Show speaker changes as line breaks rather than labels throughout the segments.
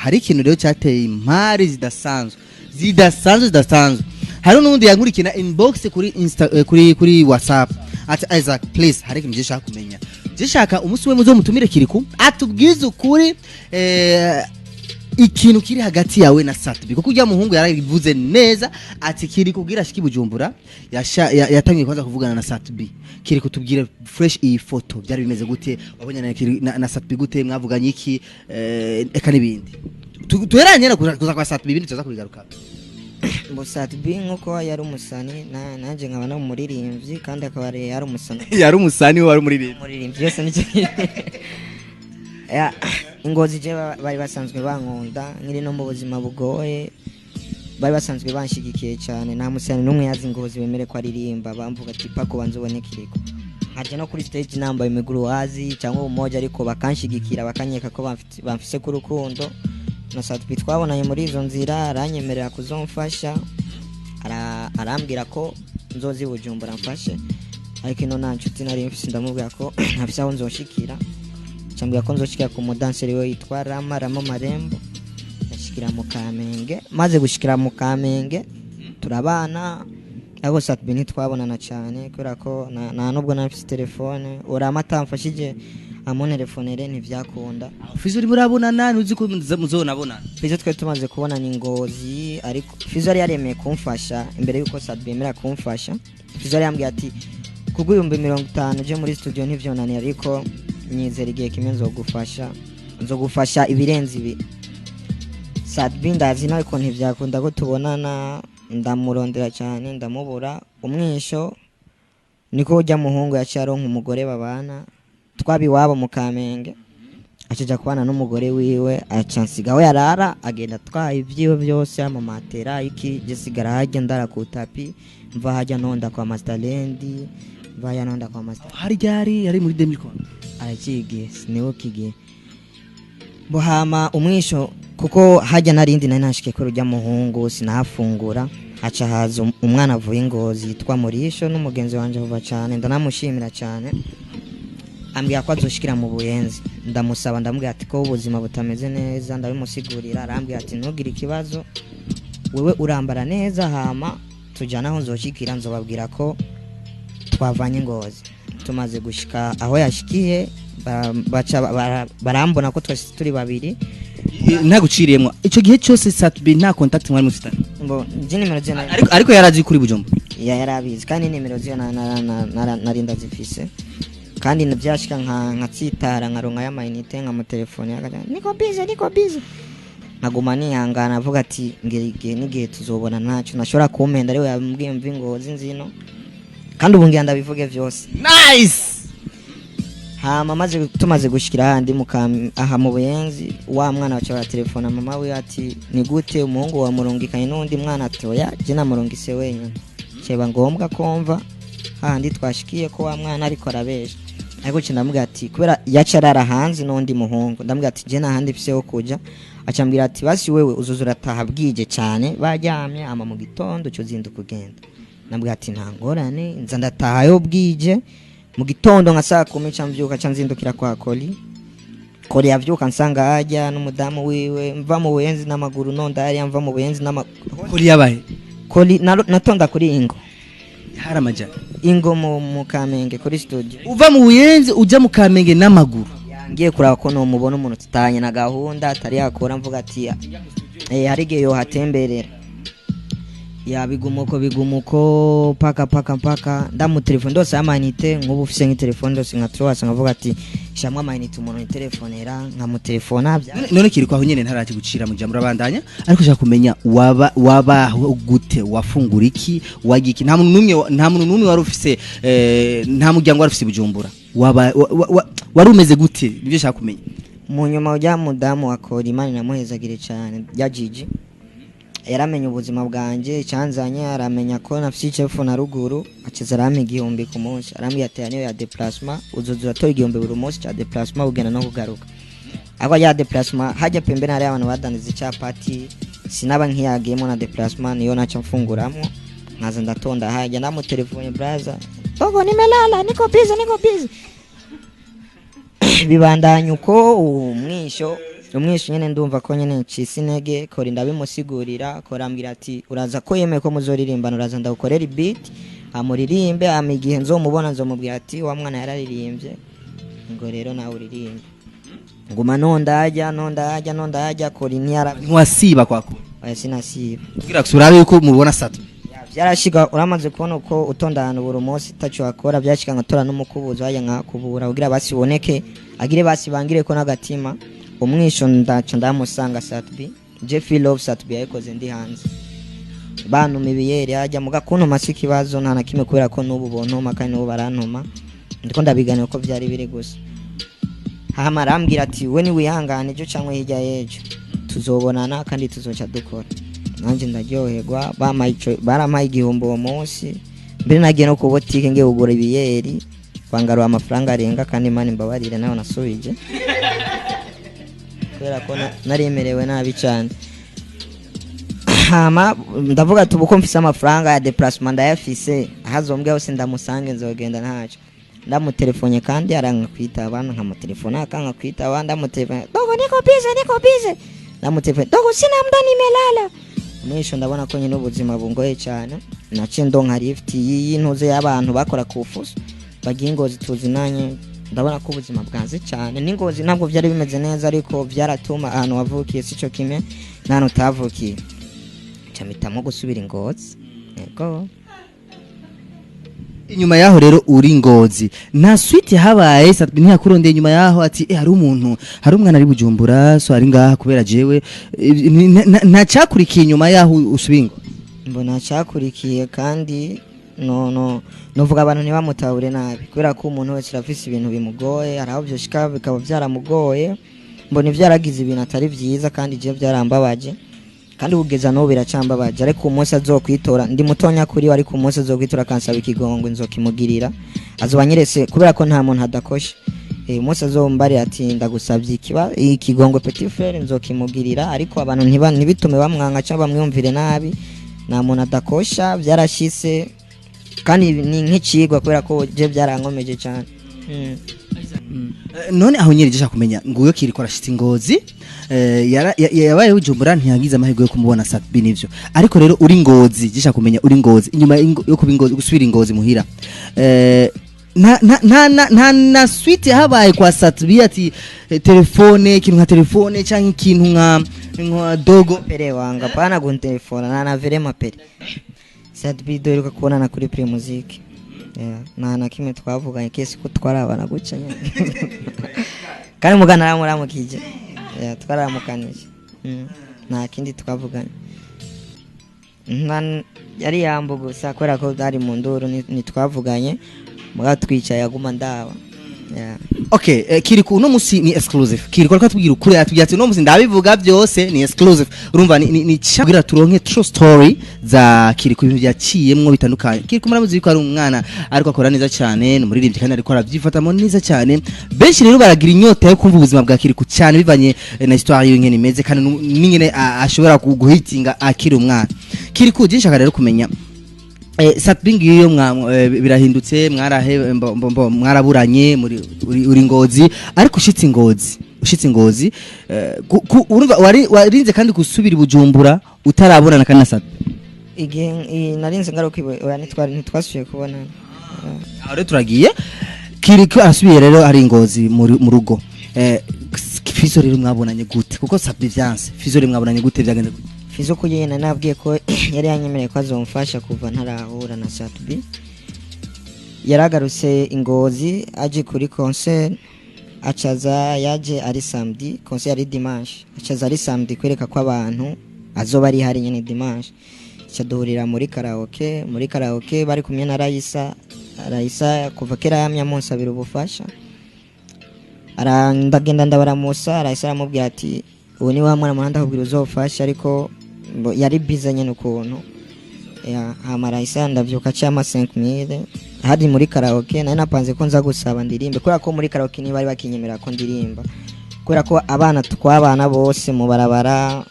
Hari ikintu rero cyateye impari zidasanzwe, zidasanzwe, zidasanzwe. Hari n'undi yankurikira inbox kuri Insta, kuri WhatsApp ati: "Isaac, please, hari ikintu nshaka kumenya. Nshaka umunsi we muzo mutumire Kirikou atubwize ukuri, ikintu kiri hagati yawe na Sat-B." Kuko ujya muhungu yarabivuze neza ati kiri kubwira ashiki Bujumbura yatangiye kwanza kuvugana na Sat-B. Kiri kutubwira fresh iyi foto byari bimeze gute, wabonye na Sat-B gute, mwavuganye iki, eka n'ibindi. Tuheranye na kuza kwa Sat-B, ibindi tuza kubigaruka.
Ngo Sat-B, nkuko yari umusani nanjye nkaba n'umuririmbyi, kandi akaba yari umusani.
Yari umusani, we wari umuririmbyi.
Umuririmbyi yose nicyo. Ya, ingozi je bari basanzwe bankunda nkiri no mu buzima bugoye, bari basanzwe banshigikiye cyane. Nta musani n'umwe yazi Ngozi wemere ko aririmba, bamvuga ati: "Pako banza ubone Kirikou." Nkaja no kuri stage nambaye imiguru wazi cyangwa umoja, ariko bakanshigikira, bakanyeka ko bamfise ku rukundo. Na Sat-B twabonanye muri izo nzira, aranyemerera kuzomfasha, arambwira ko nzozi Bujumbura mfashe, ariko ino nta nshuti nari mfise. Ndamubwira ko ntafise aho nzoshikira, cambwira ko nzoshikira ku mudanseri we yitwa Rama, Rama Marembo. Ndashikira mu Kamenge. Maze gushikira mu Kamenge turabana, ariko Sat-B ntitwabonana cyane kubera ko nta nubwo nari mfise telefone. Urama atamfashije amuntelefonere ntivyakunda.
Fizo uri murabonana, ntuzi ko muzonabonana?
Fizo twari tumaze kubonana ingozi, ariko Fizo yari yaremeye kumfasha imbere yuko Sat-B yemera kumfasha. Fizo yari yambwiye ati: "Kubwo 50,000 uje muri studio ntivyonaniye, ariko nyizera igihe kimwe nzogufasha, nzogufasha ibirenze ibi." Sat-B ndazi nawe ko ntivyakunda ko tubonana, ndamurondera cyane ndamubura. Umwisho niko ujya muhungu yaciye aronka umugore babana, twaba iwabo mu Kamenge, acaja kubana n'umugore wiwe, aca nsiga aho yarara, agenda atwaye ibyiwe byose, amamatera iki. Je sigara harya ndara ku tapi, mva harya ntonda kwa Masterland, mva harya ntonda kwa Master.
Hari ryari? Yari muri 2000?
Aracigiye, sinibuka igihe buhama umwisho, kuko hajya narindi nari nashike ko rujya muhungu sinahafungura. Haca haza umwana avuye Ingozi yitwa Murisho, n'umugenzi wanje vuba cyane, ndanamushimira cyane. Ambwira ko azoshikira mu Buyenzi. Ndamusaba, ndamubwira ati ko ubuzima butameze neza, ndabimusigurira. Arambwira ati: "Ntugire ikibazo, wewe urambara neza, hama tujyana aho nzoshikira, nzobabwira ko twavanye Ngozi." Tumaze gushika aho yashikiye, baca barambona ko twese turi babiri.
Ntaguciriyemwo, ico gihe cyose Sat-B nta contact mwari mufitanye?
Ngo nje nimero ziyo
Ariko yarazi kuri Bujumbura?
Ya, yarabizi, kandi nimero ziyo nari ndazifise, kandi byashika nkatsitara nkaronka y'amayinite, nkamutelefone akaja: "Niko busy, niko busy." Nkaguma nihangana, avuga ati ngira igihe n'igihe tuzobona, ntacyo nashobora kumpenda, ariwe yambwiye mvi Ngozi nzino, kandi ubu ngira ndabivuge vyose.
Nice.
Hama tumaze gushikira handi aha mu Buyenzi, wa mwana baca baratelefona mama wiwe ati: "Ni gute umuhungu wamurungikanye n'undi mwana?" Ati: "Oya, je namurungise wenyine." Ceba ngombwa ko mva hahandi twashikiye ko wa mwana ariko arabesha, ariko ce ndamubwira ati kubera yaca arara hanze n'undi muhungu, ndamubwira ati je nta handi mfise ho kuja. Acambwira ati: "Basi wewe uzoza urataha bwije cane baryamye, ama mu gitondo cyo zinduka ugenda." Ndamubwira ati nta ngorane, nza ndatahayo bwije mu gitondo nka saa 10, ca mvyuka, ca nzindukira kwa Koli. Koli yavyuka nsanga hajya n'umudamu wiwe. Mva mu Buyenzi n'amaguru, nonda hariya, mva mu Buyenzi n'amaguru.
Kuri yabaye?
Koli natonda kuri Ingo.
Hari amajana?
Ingo mu Kamenge kuri studio.
Uva mu Buyenzi ujya mu Kamenge n'amaguru?
Ngiye kuraba ko nomubona, umuntu tutanye na gahunda atari yakora, mvuga ati hari igihe yohatemberera. Ya, bigumuko bigumuko paka paka paka ndamutelefone ndose amayinite. Nk'ubu ufise nk'itelefone ndose nka truwasi, nkavuga ati shamwe amayinite umuntu nitelefonera, nkamutelefona
None kiri kwaho nyene, ntaraje gucira mu jambo, urabandanya, ariko ushaka kumenya waba wabaho gute, wafungura iki, warya iki? Nta muntu numwe wari ufise, nta muryango wari ufise i Bujumbura? Waba wari umeze gute? Nibyo nshaka kumenya.
Mu nyuma ujya mudamu wa Kora, Imana inamuhezagire cyane, ya Gigi, yaramenye ubuzima bwanjye icyanzanye, aramenya ko nafise icepfo na ruguru, akiza arampa 1000 ku munsi. Arambwira ati: "Niyo ya déplacement, uzoza uratora 1000 buri munsi cya déplacement, ugenda no kugaruka." Ariko ya déplacement, hajya pembeni hari abantu badandiza icapati, sinaba nkiyagiyemo na déplacement, niyo naca mfunguramwo, nkaza ndatonda hajya, ndamutelefone: "Braza dogo, nimelala, niko busy, niko busy." Bibandanya uko, umwisho Umwishu nyene ndumva ko nyene ncise intege. Kora ndabimusigurira, kora ambwira ati uraza ko yemeye ko muzoririmbana, uraza ndagukorera beat amuririmbe, ama igihe nzomubona nzomubwira ati wa mwana yararirimbye, ngo rero nawe uririmbe. Nguma nondajya nondajya nondajya, kora ntiyara.
Ntiwasiba kwako?
Oya, sinasiba.
Kugira ngo urabe yuko mubona Sat-B.
Byarashiga, uramaze kubona uko utonda ahantu buri munsi itaco wakora, byashika nkatora n'umukubuzo hajya nkakubura kugira basi iboneke, agire basi bangire ko n'agatima. Umwisho ndaca ndamusanga Sat-B. Jeff Love Sat-B yayikoze ndi hanze, bantuma ibiyeri hajya muga kuntuma si ikibazo, nta na kimwe, kubera ko n'ubu bontuma kandi n'ubu barantuma, ndiko ndabiganira uko byari biri gusa. Hama arambwira ati we niwihangane, ejo cyangwa hirya y'ejo tuzobonana kandi tuzoca dukora. Nanjye ndaryoherwa, bampaye barampaye 1000 uwo munsi. Mbere nagiye no ku botike ngiye kugura ibiyeri, bangaruye amafaranga arenga, kandi Imana imbabarire nawe nasubije, kubera ko naremerewe nabi cyane. Hama ndavuga ati ubu ko mfise amafaranga ya déplacement ndayafise, ahazombwa hose ndamusange nzogenda ntacyo. Ndamutelefonye kandi aranga kwitaba, nkamutelefona akanga kwitaba. Ndamutelefone, "Dogo, niko busy, niko busy." Ndamutelefone, "Dogo, sina muda, nimelala." Mwisho ndabona ko nyine ubuzima bungoye cyane, naciye ndonka lift y'intuze y'abantu bakora ku fuso bagiye Ingozi tuzinanye. Ndabona ko ubuzima bwanze cyane n'Ingozi ntabwo byari bimeze neza, ariko byaratuma ahantu wavukiye sico kimwe n'ahantu utavukiye. Nca mpitamo gusubira Ingozi, yego.
Inyuma yaho rero uri Ngozi, nta suite habaye? Sat-B ntiyakurondeye inyuma yaho ati hari umuntu, hari umwana ari Bujumbura, so ari ngaha kubera jewe? Nta cyakurikiye inyuma yaho usubiye Ingozi?
Mbona cyakurikiye kandi no novuga abantu ntibamutahure nabi, kubera ko umuntu wese arafise ibintu bimugoye, hari aho byoshika bikaba byaramugoye. Mbona ivyaragize ibintu atari vyiza, kandi je byarambabaje, kandi kugeza n'ubu biracambabaje. Ariko umunsi azokwitora, ndi mutonya kuri we, ariko umunsi azokwitora akansaba ikigongwe nzokimugirira, azoba anyeretse, kubera ko nta muntu adakoshe. Umunsi azombarira ati ndagusabye ikigongwe petit frère, nzokimugirira. Ariko abantu ntibitume bamwanka cyangwa bamwumvire nabi, nta muntu adakosha, byarashitse kandi ni nk'icigwa, kubera ko je byarankomeje cyane.
None aho nyine gishaka kumenya, nguyo Kiriko arashitse Ingozi, yabaye Bujumbura ntiyagize amahirwe yo kumubona Sat-B, nivyo? Ariko rero uri Ngozi, gishaka kumenya uri Ngozi, inyuma yo kuba Ingozi, gusubira Ingozi muhira, nta na suite habaye kwa Sat-B ati telefone, ikintu nka telefone cyangwa ikintu nka dogo?
Pere wanga pana kuntelefona na na vraiment pere Sat-B duheruka kubonana kuri Primusic. Yeah, nta na kimwe twavuganye kesi ko twarabana guca nyene, kandi mugana aramuramukije. Yeah, twaramukanije. Nta kindi twavuganye. Yari yambo gusa kubera ko ari mu nduru, ntitwavuganye mugabo twicaye aguma ndaba. Yeah.
Okay, Kiriko uno musi ni exclusive. Kiriko ariko atubwira ukuri, atubwira ati uno musi ndabivuga byose, ni exclusive. Urumva ni kugira turonke true story za Kiriko, ibintu byaciyemwo bitandukanye. Kiriko muramuzi yuko ari umwana ariko akora neza cyane, ni umuririmbyi kandi ariko arabyifatamo neza cyane. Benshi rero baragira inyota yo kumva ubuzima bwa Kiriko cyane bivanye na histoire yiwe ingene imeze, kandi n'ingene ashobora guhitinga akiri umwana. Kiriko, je nshaka rero kumenya, Sat-B ngiyo birahindutse, mwarahe mbo mwaraburanye muri uri Ngozi, ariko ushitse Ingozi, urumva wari warinze kandi gusubira i Bujumbura utarabonana kandi na Sat-B?
Igihe narinze ngaruka iwe, oya, ntitwasubiye kubonana. Yeah.
Aho rero turagiye, Kiriko arasubiye rero ari Ingozi mu rugo. Fizo rero mwabonanye gute? Kuko Sat-B vyanse, Fizo rero mwabonanye gute, byagenze gute?
Fizo kugenda nabwiye ko yari yanyemereye ko azomfasha kuva ntarahura na Sat-B. Yaragarutse Ingozi aje kuri concert, acaza yaje ari samedi, concert ari dimanche, acaza ari samedi kwereka ko abantu azoba ari hari nyene dimanche. Aca duhurira muri karaoke, muri karaoke bari kumwe na Raisa. Raisa kuva kera yamye amunsabira ubufasha. Ndagenda ndabaramusa, Raisa aramubwira ati ubu ni wa mwana muhanda akubwira uzofasha, ariko yari bize nyene ukuntu. Ya, hama Raisa ndavyuka cama 5000 hari muri karaoke. Nari napanze ko nza gusaba ndirimbe, kubera ko muri karaoke ntibari bakinyemerera ko ndirimba, kubera ko abana twabana bose mu barabara,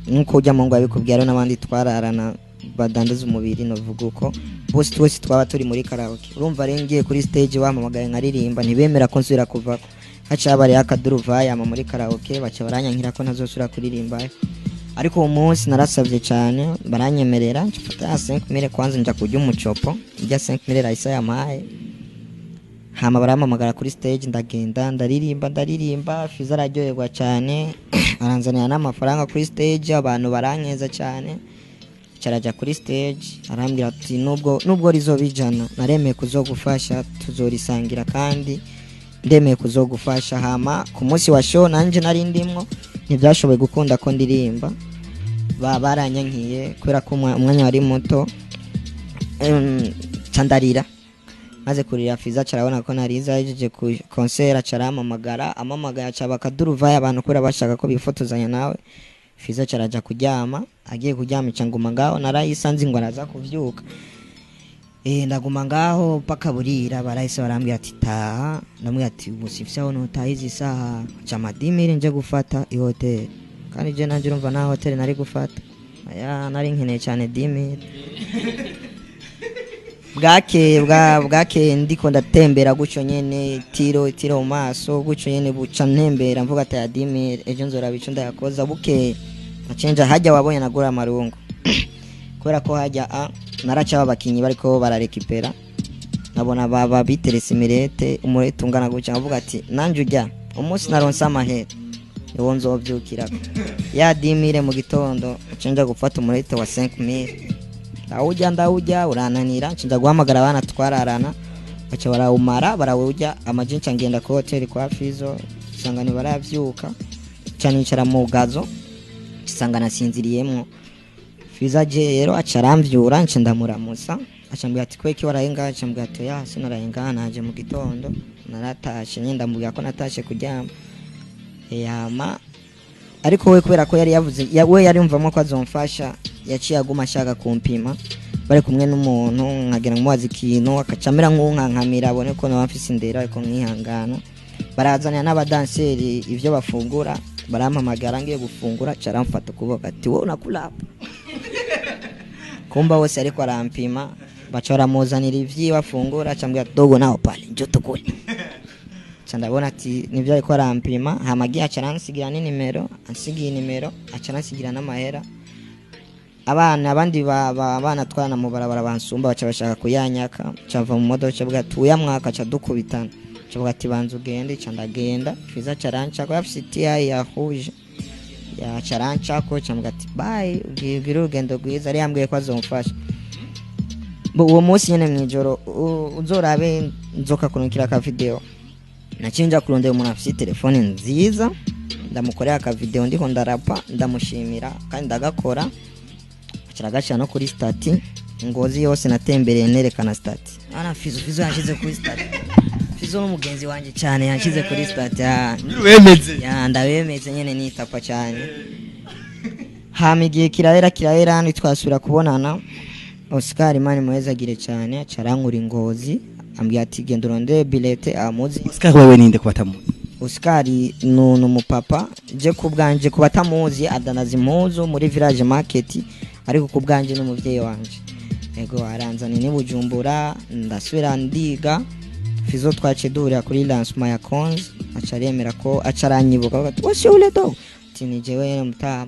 nkuko ujya mu ngo abikubwira, n'abandi twararana badandaza umubiri, novuga uko bose twese twaba turi muri karaoke. Urumva rero ngiye kuri stage bampamagaye nkaririmba, ntibemera ko nsubira kuvako. Haca habayeho akaduruvayi ama muri karaoke, baca baranyankira ko ntazosubira kuririmbayo. Ariko uwo munsi narasabye cyane, baranyemerera, mfata ya 5000 kwanza nja kurya umucopo, ndya 5000 Raisa yampaye. Hama barampamagara kuri stage, ndagenda, ndaririmba, ndaririmba. Fizo araryoherwa cyane, aranzanira n'amafaranga kuri stage, abantu barankeza cyane. Caraja kuri stage arambwira ati: Nubwo rizoba 100, naremeye kuzogufasha, tuzorisangira kandi ndemeye kuzogufasha." Hama ku munsi wa show nanje nari ndimwo, ntibyashoboye gukunda ko ndirimba, baranyankiye kubera ko umwanya wari muto. Ca ndarira. Maze kurira, Fiza carabona ko nariza. Yahejeje ku concert carampamagara, amamagara aca bakaduruvayo abantu kubera bashaka ko bifotozanya nawe. Fiza caraja kuryama, agiye kuryama ica nguma ngaho, narayisanze ngo araza kuvyuka. Ndaguma ngaho paka burira, barahise barambwira ati: "Taha." Ndamubwira ati: "Ubu sifise aho notaha izi saha." Ca amadimiri nje gufata ihoteli, kandi je nanje urumva nta hoteli nari gufata, aya nari nkeneye cyane 10 000. Bwakeye bwakeye ndiko ndatembera gutyo nyene, tiro tiro mu maso gutyo nyene, buca ntembera mvuga ati: "Aya 10 000 ejo nzoraba ico ndayakoza." Bukeye nacenja hajya wabonye nagura amarungu, kubera ko hajya a naraca abakinyi bariko bararekipera, nkabona baba biteretse imirete, umurete ungana gutya, nkavuga ati: "Nanje ujya umunsi naronse amahera niwo nzovyukirako ya 10 000." Mu gitondo nca gufata umurete wa 5000, ndawurya, ndawurya, urananira. Nca guhamagara abana twararana, baca barawumara, barawurya. Amaje nca ngenda ku hoteli kwa Fizo, nsanga ntibaravyuka, nca nicara mu gazo, nsanga nasinziriyemwo. Fizo aje rero aca aramvyura, nca ndamuramusa, aca ambwira ati: "Kweki waraye ngaha?" Aca ambwira ati: "Oya, sinaraye ngaha, naje mu gitondo, naratashe nyine." Ndamubwira ko natashe kuryama yama, ariko we kubera ko yari yavuze we yari yumvamo ko azomfasha, yaciye aguma ashaka kumpima, bari kumwe n'umuntu, nkagira ngo mubaze ikintu akaca amera nk'unkankamira, abone ko naba mfise indero, ariko nkihangana. Barazanira n'abadanseri ivyo bafungura, barampamagara ngiye gufungura, aca aramfata ukuboko ati: "Wowe unakula hapa?" Kumba wose ariko arampima. Baca baramuzanira ivyiwe afungura, aca ambwira: "Dogo, nawe pale njo tukule." Ca ndabona ati nivyo ariko arampima. Hama agiye aca aransigira n'inimero, ansigiye inimero, aca aransigira n'amahera. Abana abandi abana twana mu barabara bansumba baca bashaka kuyanyaka, cava mu modoka, cavuga ati: "Uyamwaka," ca dukubitana, cavuga ati: "Banza ugende." Ca ndagenda, Fiza ca arancako, yafise itiyayi ya rouge, yaca arancako, camuga ati: "Bye, ugire urugendo rwiza." Yari yambwiye ko azomfasha. Uwo munsi nyene mw'ijoro, uzorabe nzoka kurungikira ka video, naciye nja kurondera umuntu afise telefone nziza, ndamukorera aka video ndiko ndarapa, ndamushimira kandi ndagakora, aca no kuri statut. Ngozi yose natembereye nerekana statut: "Ana Fizo, Fizo yanshize kuri statut, Fizo n'umugenzi wanje cyane yanshize kuri statut." Ah,
wemeze.
Ya, ndabemeze nyene, nitapa cyane. Hama igihe kirahera, kirahera, ntitwasubira kubonana. Oscar, Imana imuhezagire cyane, aca arankura ingozi, ambwira ati: "Genda urondere bilete amuzi."
Oscar wewe ninde kubatamuzi?
Oscar ni umupapa, je ku bwanje, ku batamuzi, adanaza impuzu muri Village Market, ariko ku bwanje ni umuvyeyi wanje. Ego, aranzana ni Bujumbura, ndasubira ndiga. Fizo twaciye duhurira kuri lancement ya Konzi, aca aremera ko aca aranyibuka, avuga ati: "Wasi ule dogo?" Ati: "Ni jewe mutama."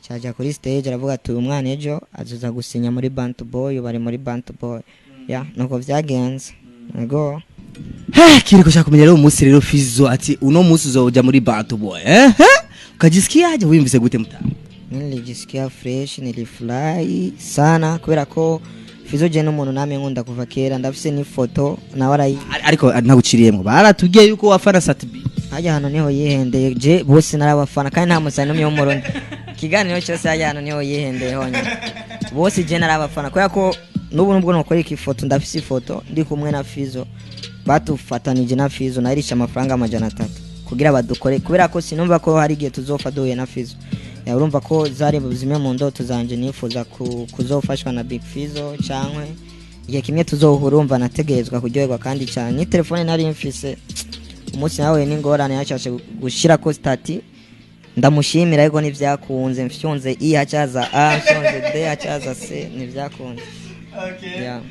Caja kuri stage aravuga ati: "Uyu mwana ejo azoza gusinya muri Bantu Boy, bari muri Bantu Boy." Ya, nuko vyagenze, ego.
Kiriko shaka kumenya rero umunsi rero Fizo ati: "Uno munsi uzoja muri Bantu Boy," ukajisikiaje? Wiyumvise gute mutama?
Nilijisikia fresh, nilifurahi sana kubera ko Fizo je n'umuntu namye nkunda kuva kera, ndafise n'ifoto nawe arayi.
Ariko ntaguciriyemwo, baratubwiye yuko wafana Sat-B.
Hajya hano niho yihendeye, je bose narabafana kandi nta musani n'umwe w'umurundi. Ikiganiro cyose hajya hano niho yihendeye honyine, bose je narabafana kubera ko n'ubu nubwo nokora iki ifoto, ndafise ifoto ndi kumwe na Fizo, batufatanije na Fizo, narisha amafaranga 300 kugira badukore, kubera ko sinumva ko hari igihe tuzofa duhuye na Fizo. Ya, urumva ko zari zimwe mu ndoto zanje, nifuza kuzofashwa na Big Fizo cankwe igihe kimwe tuzohura, urumva nategerezwa kuryoherwa kandi cyane. Ni telefone nari mfise umunsi nawe n'ingorane, yashashe gushirako statut ndamushimira, ariko ntivyakunze. Mfyonze i hacaza a, mfyonze d hacaza c, ntivyakunze. Yeah.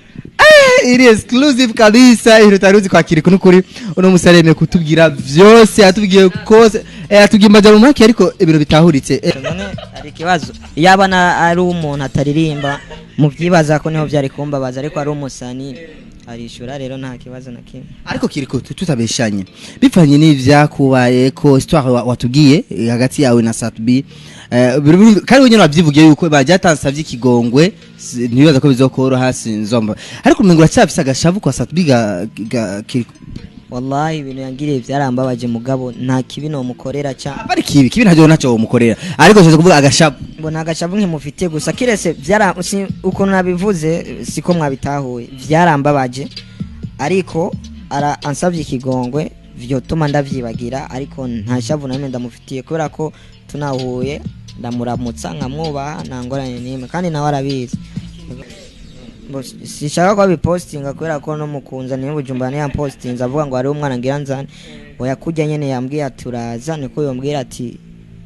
Iri exclusive kabisa, ibintu utari uzi kwakira n'ukuri. Uno musore yemeye kutubwira vyose, atubwiye kose, atubwiye amajambo make ariko ibintu bitahuritse.
None hari ikibazo? Yaba na ari umuntu ataririmba, mubyibaza ko niho byari kumbabaza, ariko ari umusani arishura, rero nta kibazo na kimwe.
Ariko Kiriko, tutabeshanye, bivanye n'ivyakubaye ko histoire watubwiye hagati yawe na Sat-B, kandi wenyene wavyivugiye yuko bajyatansavye ikigongwe, ntibibaza ko bizokoroha, sinzomba, ariko umengo uracyafise agashavu kwa Sat-B ga Kiriko.
Wallahi ibintu yangiriye byarambabaje, mugabo nta kibi nomukorera ca.
Bari kibi kibi ntacyo ntacyo umukorera, ariko nshatse kuvuga agashavu.
Ngo nta gashavu nkimufitiye, gusa kirese byara si, ukuntu nabivuze siko mwabitahuye. Byarambabaje, ariko ara ansabye ikigongwe vyotuma ndavyibagira, ariko nta shavu na rimwe ndamufitiye, kubera ko tunahuye ndamuramutsa nkamwubaha, nta ngorane n'imwe, kandi nawe arabizi. Bo, sinshaka ko abipostinga kubera ko no mukunza niyo Bujumbura niyo yampostinze avuga ngo hariho umwana ngira nzane. Oya, kurya nyene yambwiye ati uraza, niko yombwira ati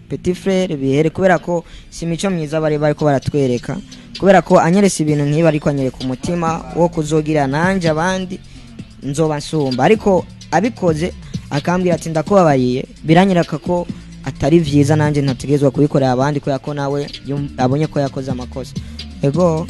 petit frère bihere, kubera ko si imico myiza bari bariko baratwereka, kubera ko anyeretse ibintu nk'ibi ariko anyereka umutima wo kuzogira nanje abandi nzoba nsumba. Ariko abikoze akambwira ati ndakubabariye, biranyereka ko atari vyiza, nanje ntategerezwa kubikorera abandi, kubera ko nawe abonye ko yakoze amakosa. Ego.